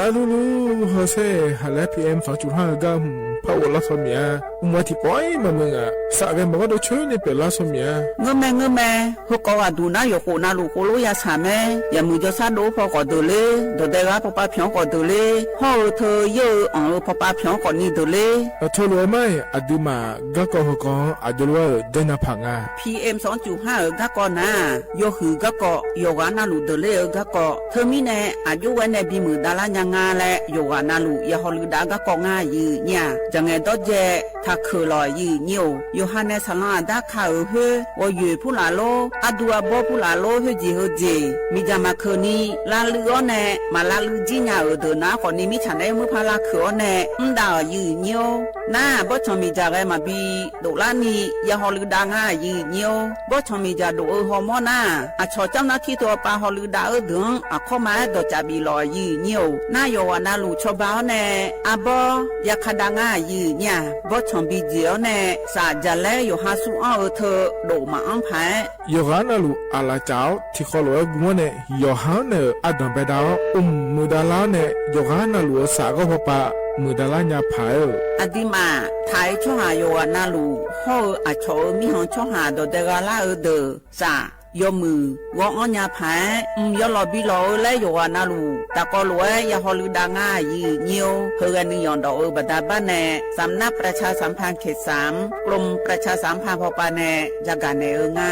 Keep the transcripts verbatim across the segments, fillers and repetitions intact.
Arlulu hawsher haqlaer P M sanqcuf har-eu gar hmq par ghoflar saw miq-a. Mqmaq tiqpawf-ir maqmuiq ngaq, saf ghae maqgawr dov coer ni pyeuflar saw miq-a. Ngeurmae ngeurmae, heukawv ghaqduq nar yawqkhof navluf khoerlof ya shaq mae. Yaqmuiq jawrshar dov-awr paw khawf deuq ler, dawqdae ghaq pawpav pyanq-awr khawf deuq ler, hawr-eu teu yaer-eu anq-eu pawpav pyanq-awr khawf ni deuq ler. Aqtawq lof-aer mar-iq aqduimaf garkawv heukawv-anr aqjox lof-aer-euq janrnya paq nga. P M sanqcuf har-euq garkawv nar-aq, yawhuiq garkawv, yawqghaq navluf deuq ler-eu garkawv. Teumirnae aqjox ghae nae bimuiq davlar nya nga laer yawqghaq navluf ya hawluiv dav garkawv ngar aqyuif nyir-aq, jaqngaeq dawrdzae taqkeuq lawq aqyuif nyir-or. Yawqha nae saqlanr aqdar ka-euq khoer, ghawqyoeq purlaf lor, ardu arbawr purlaf lor, khoerjeq heujeq miqdzaq maqkeuq ni lavluiv-awr nae, maq lavluiv jir nya-euq deuq nar khawf ni mirtsaq naeq-aer murpar lavkeuq-awr nae mr dav-euq aqyuif nyir-or. Nar-aq, bawrtsanq miqdzaq ghae maqbi doflar ni ya hawluiv dav ngar aqyuif nyir-or. Bawrtsanq miqdzaq dof-eu hawmawr nar-aq, aqcawq camr nar tirtov-a pav hawluiv dav-eu deuq-anr aqkawr ma-aer dawqcaf bif lawq aqyuif nyir-or. Nar yawqghaq navluf cawba-awr nae arbawr ya ka dav ngar aqyuif nyir-aq, bawrtsanq bijeq-awr nae saf jaqlaer yawqha sur anr-eu teu dof maqanr paq-aer, yawqghaq navluf aqlaf caf-awr tiqkhawf lof-aer gm-awr nae, yawqha-anr naeq-euq ardanq baedav-awr, mq muiqdav lar-awr nae, yawqghaq navluf-euq saf ghawr pawpav muiqdav lar nya paq-aer-euq. Aqduimaf taq-aer tsawrhaq yawqghaq navluf hawr-eu aqcawq-euq mirkhanq tsawrhaq dawqdae gha lar-eu deuq saf yawmuiq ghawr-anr nya paq-aer, mq yawlawq bi lawq-eu laer yawqghaq navluf tafkawv lof-aer ya hawluiv dav ngar aqyuif nyir-or. Heughae nuiyanq dawq-eu baqda bar nae สำนักประชาสัมพันธ์เขตสาม กรมประชาสัมพันธ์ พป nae yagaq naeq-eu nga.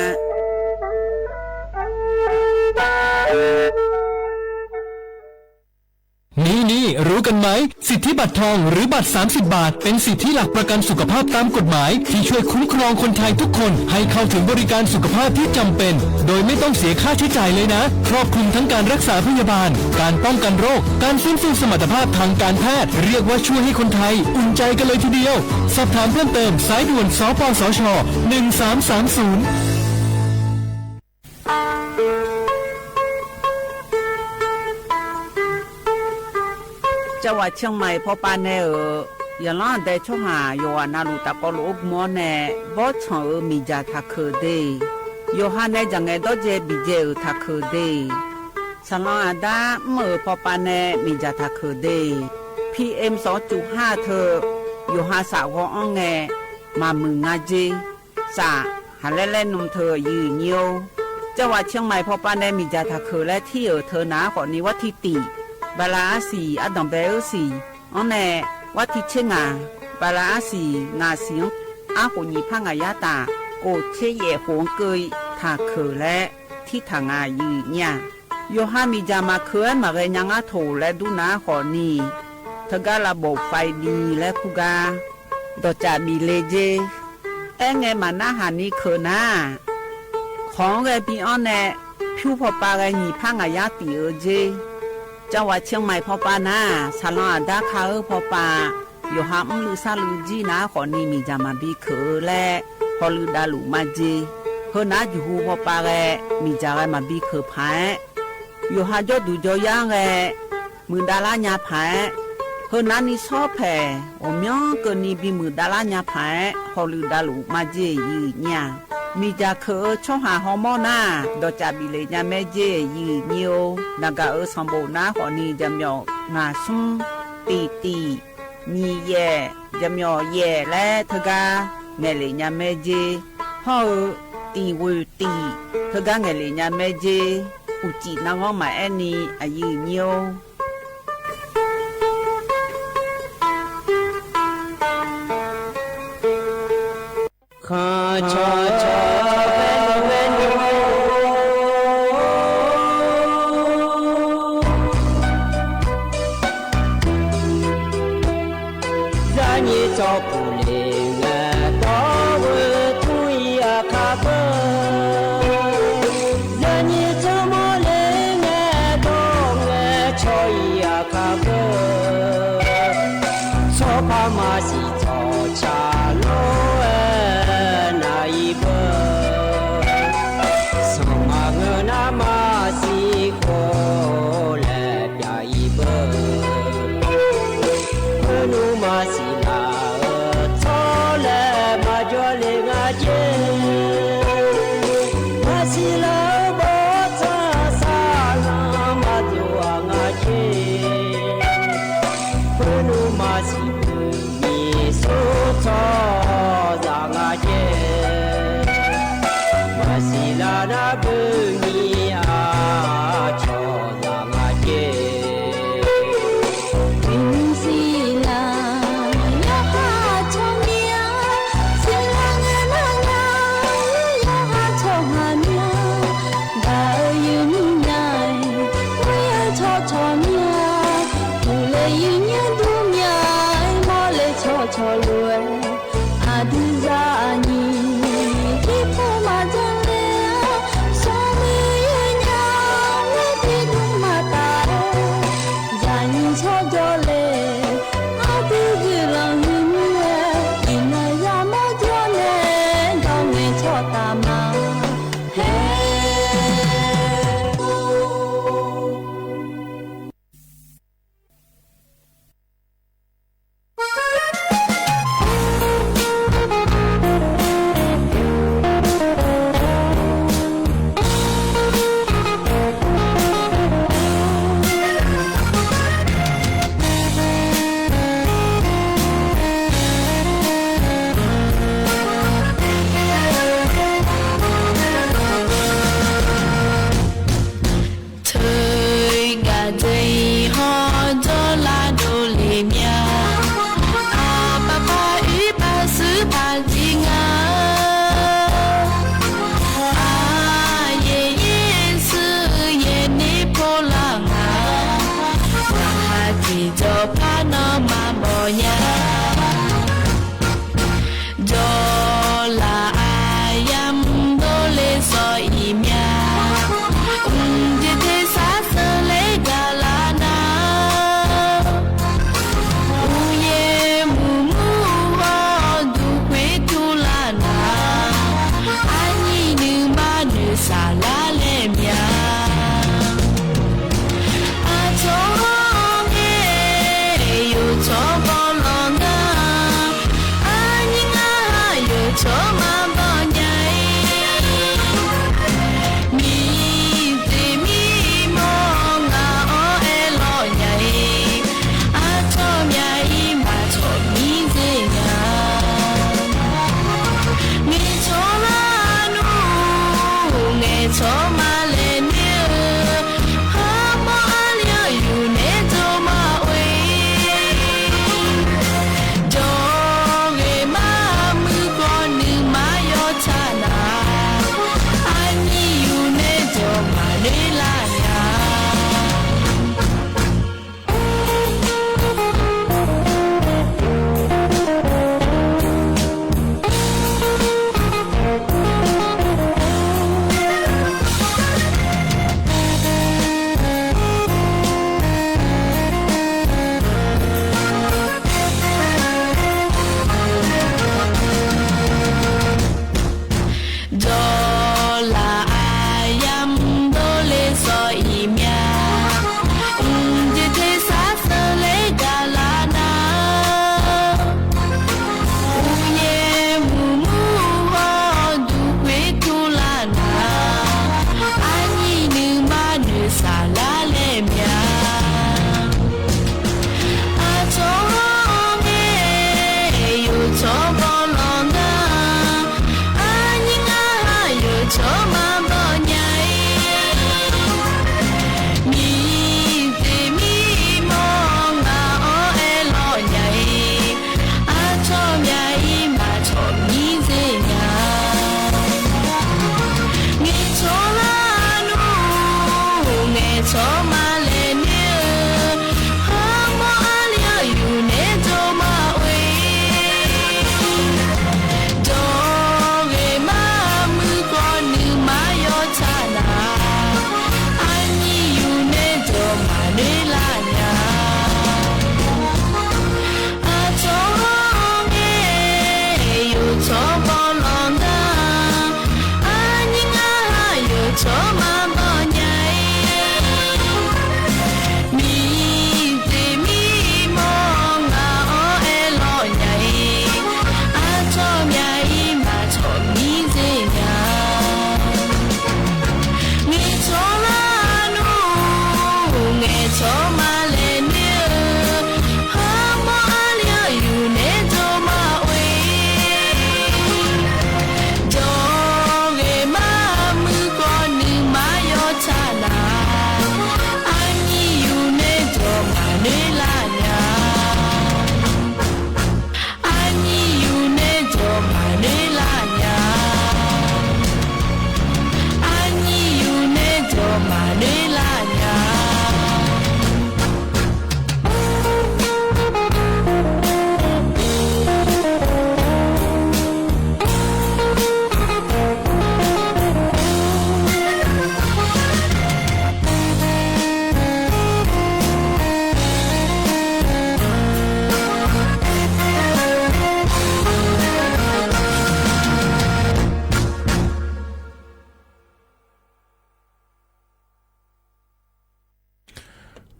นี้ๆ รู้กันไหม สิทธิบัตรทอง หรือบัตร สามสิบ บาท เป็นสิทธิหลักประกันสุขภาพตามกฎหมาย ที่ช่วยคุ้มครองคนไทยทุกคนให้เข้าถึงบริการสุขภาพที่จำเป็น โดยไม่ต้องเสียค่าใช้จ่ายเลยนะ ครอบคลุมทั้งการรักษาพยาบาล การป้องกันโรค การฟื้นฟูสมรรถภาพทางการแพทย์ เรียกว่าช่วยให้คนไทยอุ่นใจกันเลยทีเดียว สอบถามเพิ่มเติม สายด่วน สปสช. หนึ่งสามสามศูนย์ Cawaq Ciangmai pawpav nae-euq yaqlanr aqdae tsawrhaq yawqghaq navluf tafkawv lof-aer gm-awr nae, bawrtsanq-euq miqdzaq taqkeuq de, yawqha nae jaqngaeq dawrdzae biqdzae-euq taqkeuq de, saqlanr aqdar mr-euq pawpav nae miqdzaq taqkeuq de, P M sanqcuf har teu yawqha saf ghawr-anr ngae maqmuiq nga jer. Saf haqlaer laer nm teu aqyuif nyir-or. Cawaq Ciangmai pawpav nae miqdzaq taqkeuq laer tir-euq teu nar khawf ni, warti tiq, bala arsiq ardanq bae-eu siq-anr nae, warti tser ngaq, bala arsiq ngaq siq-anr arkhof nyiq par ngaq yar taf, khof tser yaef khof-anr keuv-i taqkeuq laer tirtaq nga aqyuif nyir-aq. Yawqha miqdzaq maqkeuv-aer maqghae nya ngar toq laer dur nar khawf ni, teugar lavbof faiv bi laer kur gar dawqcaf bif le jer. Aerngae maqnarhaq ni keuq nar-aq, khawq-anr ghae bi-anr nae pyur pawpav ghae nyiq par ngaq yar tif-eu jer. Cawaq Ciangmai pawpav nar-aq, saqlanr aqdar ka-eu pawpav, yawqha mrluiv sarluiv jir nar khawf ni miqdzaq maqbi keuq-eu laer hawluiv davluf majer. Heunar juqhu pawpav ghae miqdzaq ghae maqbi keuq paq-aer, yawqha jawrduq jawryar-anr ghae muiqdavlar nya paq-aer, heunar ni shawr paeq ghawqmyanr keuvni bimuiq davlar nya paq-aer hawluiv davluf majer aqyuif nyir-aq. Miqdzaq keuq-eu tsawrhaq hawmawr nar, dawqcaf bif le nya maer jer aqyuif nyir-or. Naqgaq-euq sanqbof nar khawf ni, jaqmyawf ngaq smr, tiq tiq, nyiq yaef, jaqmyawf yaef laer teugar ngaeqlef nya maer jer. Hawr-eu tiq ghoeq tiq teugar ngaeqlef nya maer jer. Uqcif narghanr maqaer ni aqyuif nyir-or. Khanqcawq cawq-aer nae Zaqnyiq tsawrpuq le ngae, dawr-eu tur-ir aqkar beu. Zaqnyiq tsawrmawr le ngae, dawr ngae cawq-ir aqkar beu. Tsawrpar maqsiq tsawqcaq lor-aer nar-ir beu. Sanqpaq ngeur nar maqsiq khawf laer pyav-ir beu. Khoernuv maqsiq laf-eu tsawrlaer maqjawr le nga jer. Maqsiq laf-eu bawrtsanq saqlanr maqdov-aq nga jer.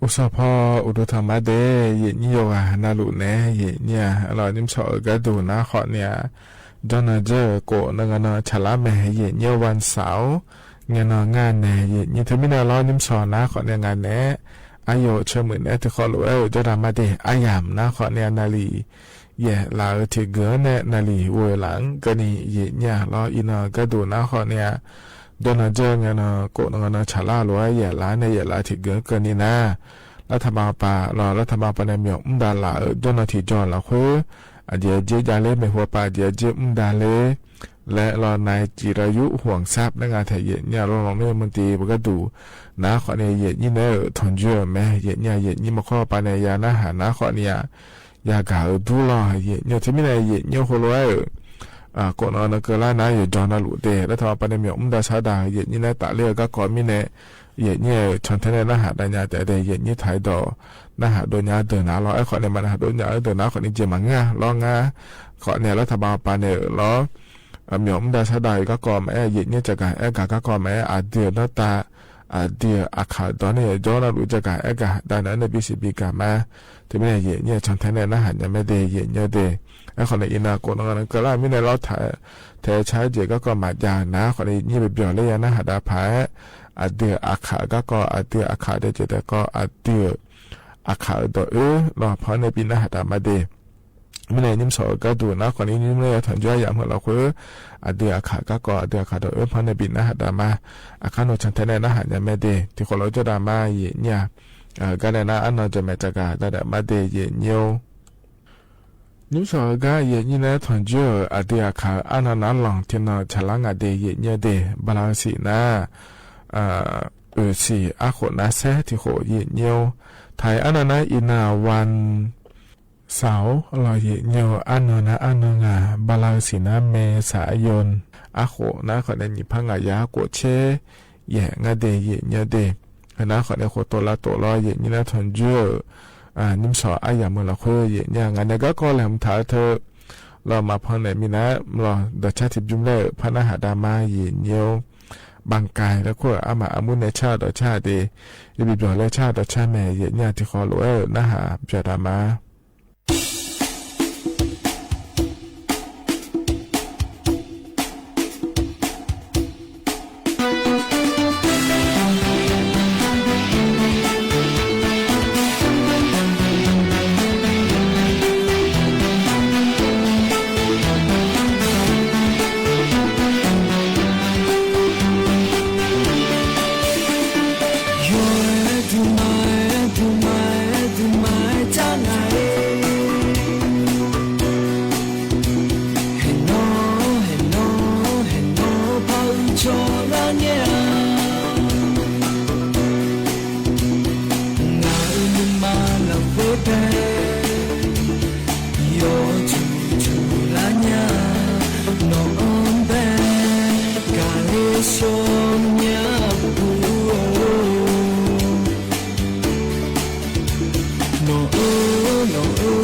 Uqsawq paw uqduq tanqma de, yaeqnyir yawqghaq navluf nae yaeqnyir-aq, lawq, nymrshawq-euq gharduq nar khawf ni-aq, jawrnan dzeur-euq khof nan nan nan tsaqlar mae, yaeqnyir-eu วันเสาร์ ngae nan ngar nae yaeqnyir teumirnae lawr, nymrshawq nar khawf ni ngaq naeq-aer, aqyawf-euq tsawrmuiq naeq-aer tiqkhawv lof-aer-euq jawrdan mar de, aryamq nar khawf ni-aq naqliq yaeqlaf-eu tiqgeuf-anr nae naqliq ghoeq laf-anr keuvni yaeqnyir-aq lawr, iqnan-euq gharduq nar khawf ni-aq, jawrnan dzeur ngae nan khof nan nan tsaqlar lof-aer yaeqlaf-anr nae yaeqlaf tiqgeuf-anr keuvni nar, lartaq ma pa lawq, lartaq ma pa nae myawq mr davlaf-euq jawrnan tiqjawq lafkhoer, aqjeq-aer dzer javler maeqhu pav aqjeq-aer dzer mr davler laer lawr, นายจิรายุ ห่วงทรัพย์ nae nga taeq yaeqnyir-aq lawr, lanqler manr div beugar duq nar khawf ni yaeqnyir nae-euq tanqjoer-euq mae, yaeqnyir-aq yaeqnyir maqkawr pav nae ya narhaq nar khawf ni-aq, yagaq-eu dur lawr yaeqnyir-eu teumirnae yaeqnyir khoerlof-aer-euq khof nan nan keuvlar nar yawqjawq navluf de, lartaq ma pa nae myawq mr davsar dav-eu yaeqnyir nae tafler-eu garkawv mirnae, yaeqnyir-euq cantae nae narhaq dav nya taef de, yaeqnyir taq-aer dawq narhaq dov nya-eu deuq nar lawr, aerkhawf nae maqnarhaq dov nya-eu deuq nar khawf ni jeq maqngeur-a lawr ngar, khawf nae lartaq ma pa nae-euq lawr, myawq mr davsar dav-eu garkawv maqaer, yaeqnyir jagaq aer gaq garkawv maqaer, aqdui-euq danrtav, aqdui-euq aqkaq dawq nae yawqjawr navluf jagaq aer gaq dav naeq-aer nae bisiq bigaq ma. Teumirnae yaeqnyir-euq cantae nae narhaq nya mae de, yaeqnyir de. Aerkhawf nae iqnan khof nan nan keuvlar-eu mirnae lawr, taef-aer car-aer jeq garkawv maqjav-eu nar khawf ni yaeqnyir bi byawq ler ya narhaq dav paq-aer, aqdui-euq aqkaq garkawv, aqdui-euq aqkaq daev jeq daevkawv, aqdui-euq aqkaq-euq dawq oer lawr panr nae bi narhaq dav ma de. Mirnae nymrshawq-euq gharduq nar khawf ni nymr ler ya tanqjoer aryamq heu lafkhoer, aqdui aqkaq garkawv, aqdui aqkaq dawq oer panr nae bi narhaq dav ma. Aqkar nawq cantae nae narhaq nya mae de, tiqkhawf lof-aer jawrdan ma yaeqnyir-aq, gar nae nar arnan jamaeq jagaq dav daef ma de yaeqnyir-or. Nymrshawq-eu gar yaeqnyir nae tanqjoer-euq aqdui aqkaq-euq arnan nar lanq tiqnan tsaqlar nga de yaeqnyir de, bala-eu siq nar, oeq siq arkhof nar saer tiqkhof yaeqnyir-or. Taq-iq arnan nar iqnan-aq วันเสาร์ lawq yaeqnyir-or, arnan nar arnan nga, bala-eu siq nar เมษายน arkhof nar khawf nae nyiq par ngaq yar khof tser yaef ngar de yaeqnyir de. Heu nar khawf nae khof tov lavtof lawr yaeqnyir nar tanqjoer-euq nymrshawq aryamq-eu lafkhoer yaeqnyir-aq ngaq nae garkawv laeqhmq taq-eu teu lawr maqpan naeq minav-aer lawr dawqcar tiqbymr laer-euq par narhaq dav ma yaeqnyir-or. บางกาย laer kur-euq armaf armur nae car-eu dawqcar-aq de, yabi byawq laer car-eu dawqcar mae yaeqnyir-aq tiqkhawf lof-aer-euq narhaq byawq dav ma. Yawr-aer duqma, duqma, duqma-aer car nga-ir. Haeqnawr, haeqnawr, haeqnawr par uir jawrlar ngae-a. Ngaq-euq nuima lafkhoer tae yawjuq juq lar nya. Nawq-anr bae gaq-ir shawr nya puq-or. Nawq-eu, nawq-eu,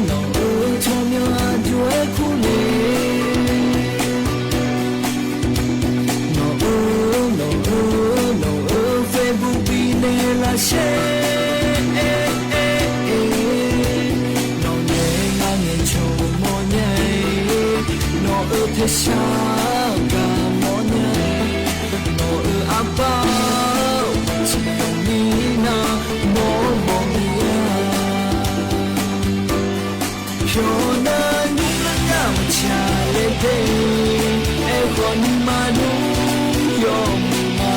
nawq-eu tsawrmyanr aqjox-aer kur le. Nawq-eu, nawq-eu, nawq-eu Facebook bifnaeq lafshaer. Nawqnae ngar ngaeqcawq mawrnya-ir. Nawq-eu tersar gaq mawrnya-ir. Nawq-eu arbar-or, ciqyawq mirnav mawr mawr mir-a. Pyawq nar nymr lar ngar maqtsaq le de, aerkhawf nuima nmr yawmuiq ma,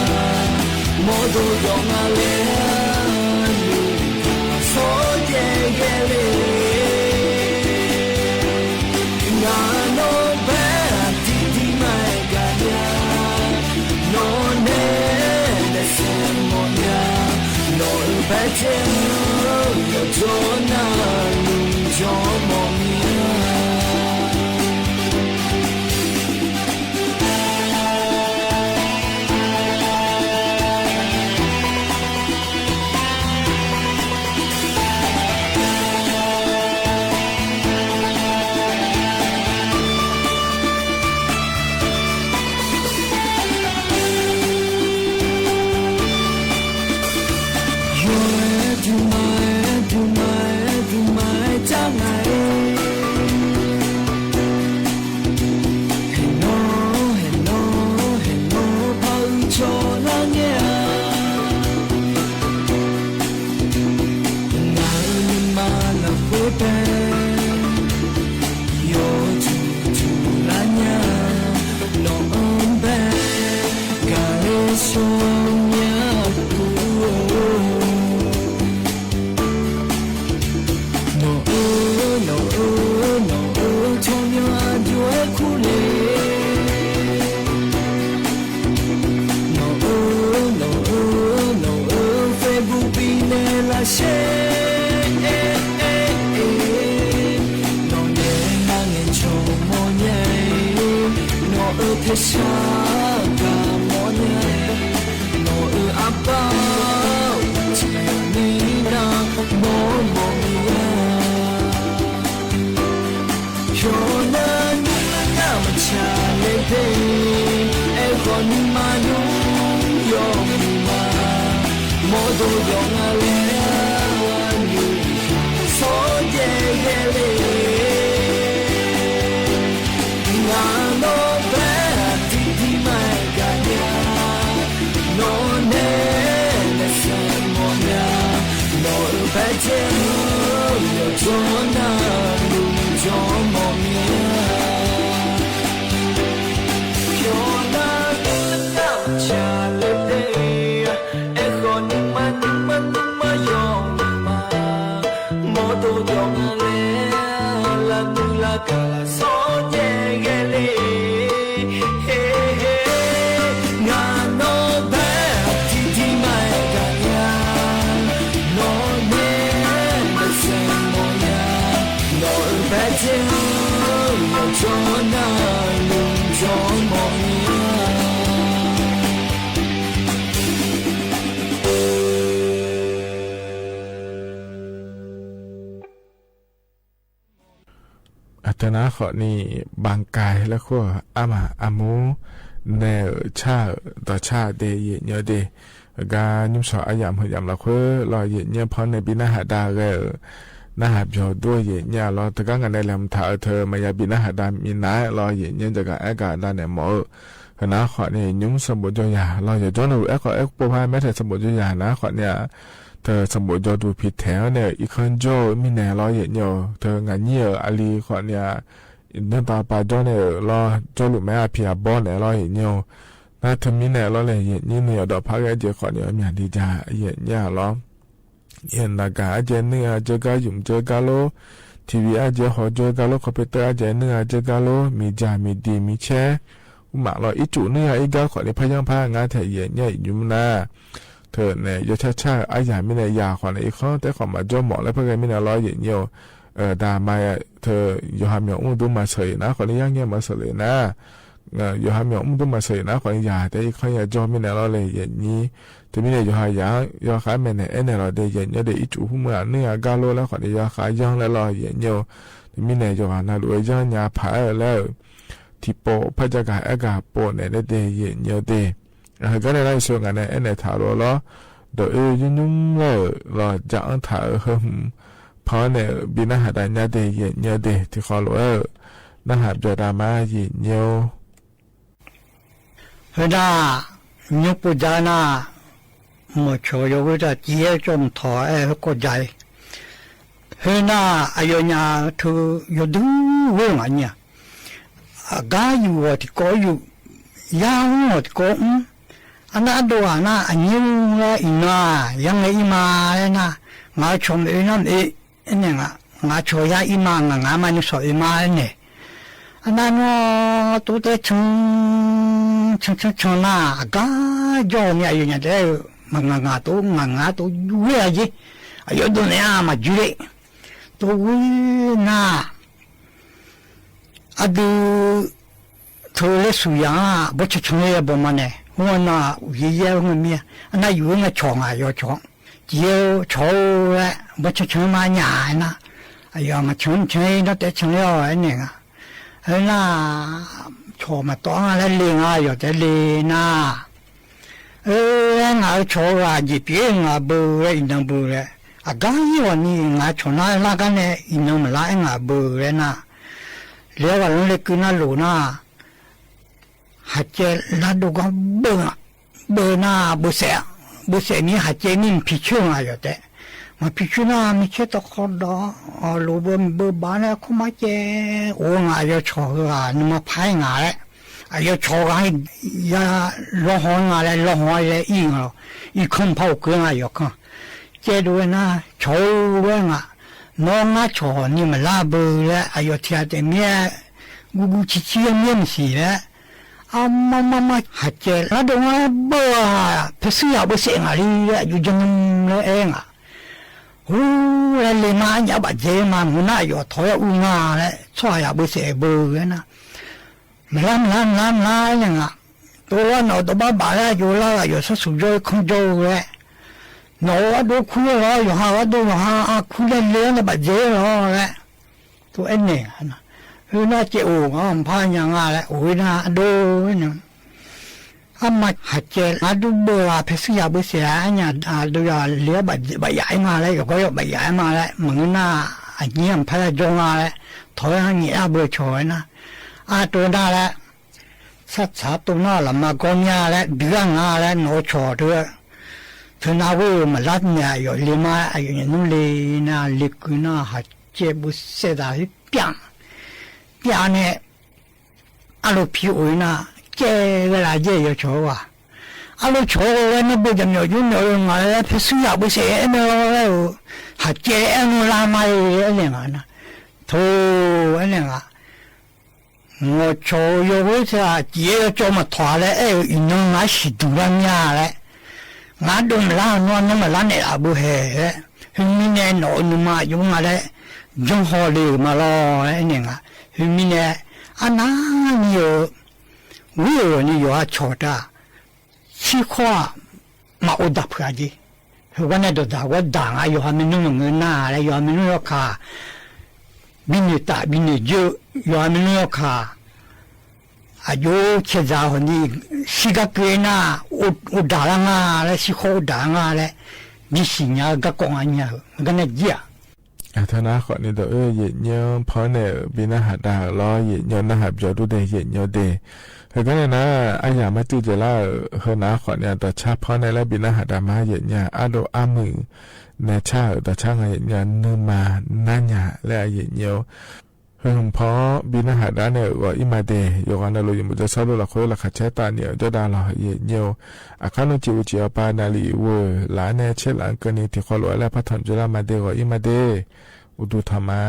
mawrdo yawf nga laer, nuima shawr jaev ghae le. Ngaq nawr bae aqdir dir ma-aer gaq nya, nawq nae daefsaef mawrnya, nawq-eu bae jaev-eu yawqjawr navluf jawr mawr mir-a. Shar gaq mawrnya, nawq-euq arbar-awr tiqni nar mawrmawf mir-a. Yawqnan nuima ngar maqtsaq le de, aerkhawf nuima nmr yawmuiq ma. Mawrdo yawq nga laer nuiya sawrjaev ghae le. Ngaq nawq bae tiqtiq ma-aer gaq nya, nawq nae nae saeq mawf nya, nawq-euq bae jae-eu yawqjawr navluf jawr mawf mir-a. Yawqnan nuima ngar maqtsaq le de, aerkhawf nuima nuima nuima yawmuiq ma. Mawrdo yawq nga laer lavnuiv lavgaq sawrjaev ghae le. Ngaq nawq bae tiqtiq ma-aer gaq nya, nawq nae nae saeq mawf nya, nawq-euq bae jae-eu yawqjawr navluf jawr mawf mir-a. Aqteu nar khawfni, banqkaiq laer kur-euq armaf armur nae-euq car-euq dawqcar de yaef nyae de. Heugar nymrshawq aryamq heu yamq lafkhoer lawr yaef nyae pan nae bi narhaq dav ghae-euq narhaq byawq dur-eu yaef nyae lawr teugar ngaq nae laeqhmq taq-eu teu maqya bi narhaq dav minav-aer lawr yaef nyae jaqgaq aer gaq dav naeq mawf-eu. Heunar khawfni nymr sanqbof jawr yaq lawr yawqjawr navluf aerkhawf aerkhof pov par maertaeq sanqbof jawr yaq nar khawfni-aq, teu sanqbof jawrduq piqtaeq-anr nae-euq irkanr jawr-eu mirnae lawr yaef nyae-awq. Teu ngaq nyir-euq aqli khawfni-aq, danrtav pav jawr nae-euq lawr jawrluf mae-aer aqpiq aqbawr naeq lawr yaef nyae-awq. Nar teumirnae lawr laer yaef nyae nuiyanr dawqpar ghae jeq khawfni-aq, myaq diq ja yaef nyae-a lawr. Naqgaq arjaev nuir-a jawrgar, yumq jawrgar lor, TV arjaev haw jawrgar lor, computer arjaev nuir-a jawrgar lor, miqdzaq miqdiq micaer, mrmaf lawr ircuf nuir-a irgar khawfni paryanr par ngar taeq yaef nyae iqnymr nar, teu nae yawcar car-eu aryamq mirnae yaq khawfni irkanr taef khawf maqjawr mawf laer par ghae mirnae lawr yaef nyae-awq. Daqma teu yawqha myawq mr dur maqsheuq-iq nar khawfni yar ngae maqsheuq le nar, yawqha myawq mr dur maqsheuq-iq nar khawfni yaq taef irkanr ya jawr mirnae lawr le yaef nyae. Teumirnae yawqha yaq-anr yawkhav maeqnaeq aernaeq lawq de yaef nyae de ircuf hmr meuq-aq nuir-a gar lor laer khawfni yawkhav yanr laer lawr yaef nyae-awq. Teumirnae yawqghaq navluf-eu yanr nya paq-aer-eu laer-euq tiqpov par jagaq aer gaq pov naeq nae de yaef nyae de. Heugar nae nar Yeqsur ngaq nae aernaeq taq lof-a lawr, dawq oe yur nymr laer-euq lawr ja-anr taq-euq heu hmq pan-anr nae-euq bi narhaq dav nya de yaef nyae de tiqkhawv lof-aer-euq narhaq byawq dav ma yaef nyae-or. Khoernar, nymr pov ja nar, mawqcawq yawghoer taq civ-aer cawv mqtawq-aer khoerkawv ja-ir. Khoernar, aqyawfnyaf teu yawdui ghoer ngaq nyi-aq, aqgar yuf ghawq tiqkawv yuf, yar mr ghawq tiqkawv mr. Arnar ardov ghaq nar, aqnyir laer iqnan-aq yar ngae ir ma laer nar, ngaq-euq cawq maeq oe nar maeq oe. Aernaeq nga, ngaq cawq yar ir ma, ngaq ngaq ma nymr shawq oe ma aernaeq. Arnar nawr tov taer can can can can nar, aqgar jawr-eu ni aqyawfnyaf taef-aer-eu maqngaq ngaq tov ngaq ngaq tov ghoer-a jer. Aqyawf dov naeq-a maqjuir le. Tov ghoer nar, aqdui teu laer suq yaq-anr bawrcan can-aer ya baw ma nae, ur-a nar uqyaer yaer-aer ngeur mir-a. Arnar yuf-aer ngae cawq ngaq yawf cawq-anr, ciq-eu cawq-eu laer bawrcan can-aer ma nya-aer nar, aqyawf maqcan can-aer nar taef can-aer-awq aernaeq nga. Aernar, cawq maqtawv-anr laer le nga yawf taef le nar, aer ngaq-euq cawq-eu ghaq jeq pyeuf-aer ngaq beu laer iqnan beu laer, aqgar ir ghawq ni ngaq cawq nar lar gar nae iqnan maqlar aer ngaq beu laer nar, le-awr ghaq lanr le keuv nar loq nar, haqcaev lardov gar beu-a. Beu nar beusaef-a. Beusaef mir haqcaev mir mqpiq coer nga yawf taef. Maqpiq coer nar micaer tawv khawdawq loq beu mqbeu baf nae kawrmar caev of-eu ngaq yawf cawq heu ghaq nuima par-aer ngaq laer, aqyawf cawq ghaq-anr ya lawrhaw nga laer lawrhaw-aer laer ir nga lawq. Irkanr mqpar of keuv nga yawf kanr. Caevdov-aer nar cawq-eu lof-aer ngaq, nawr ngar cawq ni maqlar beu laer aqyawf tiq ghaq taef mir-aer guvguv civcir-aer mir-aer maqsiq laer, armar marmar haqcaev lardov ngar beu-aq paershuir yaq beusaef ngaq li laer aqjox janr laer aer ngaq. Hur laer le ma, arnyaf bafdzae ma mq nar aqyawf tawq-aer ur nga laer tsawrhaq yaq beusaef beu laer nar, Maqlar maqlar maqlar maqlar aer naeq nga. Tov lar nawq-eu dawqbar baf laer aqjox lar-eu aqyawf sharsuq jawr-eu kanr jawr-eu laer, nawq-euq ardov kur-aer lawr, yawqha-euq ardov yawqha arkur nae le-anr nae bafdzae-aer lawr laer, tov aernaeq. Khoernar caev of, ngar mqpar nya nga laer of-aer nar ardov aernaeq. Arma haqcaev aqdur beu-aq paershuir yaq beusaef-a, arnyaf aqdov yawq le-awr bafyaf-aer ma laer, yawqgawr yawq bafyaf-aer ma laer, maqngeur nar aqnyir mqpar yajawr nga laer, tawq-aer ngar nyaef lar beu cawq-aer nar, ardov nar laer, sartsaq tov nar lafma gawr mya laer, duigar nga laer, nawq-eu cawq teu, teunav ghoer-euq maqlar naeq aqyawf le ma, aqyawf nyaef nmr le nar, lekeuv nar haqcaev beusaef taq-aer pyav, pyav nae, arlo pi of-ir nar, caev ghae laf jaer yawcawq-eu ghaq, arlo cawq-eu ghae nar beu jaqmyawf jawrmyawf-eu ngaq laer paershuir yaq beusaef aer mae lawr laer-euq, haqcaev aer nmr lar ma-eu aer naeq nga nar, tov aer naeq nga. Ngawqcawq-eu yawghoer teu-aq, cif-aer yawcawv maqtawq-a laer aer-euq iqnan ngar siqduq lar mya laer, ngar dov maqlar, nawr nawr maqlar naeqlaf beu haeq laer, khoermirnae nawq-euq nuima aqjox nga laer, janrhaw le-euq ma lawr laer aer naeq nga. Khoermirnae, arnavni-euq ghoer-euq ni yawqha cawq teu-aq, shirkhawr-aq, maqov daq peuq-a jeq. Heugar nae dawqdaq ghawr daq nga, yawqha maernmr maqngeur nar laer, yawqha maernmr yawkaq, binoeq taf binoeq jir-eu, yawqha maernmr yawkaq, aqjox caedzaq hawq ni, shirgar keuv-aer nar, ov daq lar nga laer, shirkhawr ov daq lar nga laer, bisiq nya-eu garkawv nga nya-euq heugar nae jir-aq. Aqteu nar khawf ni dawq oer-eu yaefnyoer paw naeq-euq bi narhaq dav-euq lawr, yaefnyoer narhaq byawq dur de, yaefnyoer de. Heugar nae nar, aryaq mar tsuif dzaeqlar-euq heu nar khawf ni-aq, dawqcar paw naeq laer bi narhaq dav ma, yaefnyoer ardov armuiq nae car-euq dawqcar nga, yaefnyoer nuima narnya laer-aq yaefnyoer-awr, heu hmq paw-anr bi narhaq dav nae-euq ghawq ir ma de. Yawqghaq navluf yawmuiq jawrshar luf lafkhoer laqkhaq caer taf ni-euq jawrdav lawq, yaefnyoer-awr. Aqkar nmr ciq uv ciq awqpa naqlif uv-euq laf-aer nae tser laf-anr keuvni tiqkhawv lof-aer laer par tanq dzoerlar ma de, ghawq ir ma de. Uqduq tanq ma.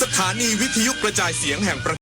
สถานีวิทยุกระจายเสียงแห่งประเทศไทย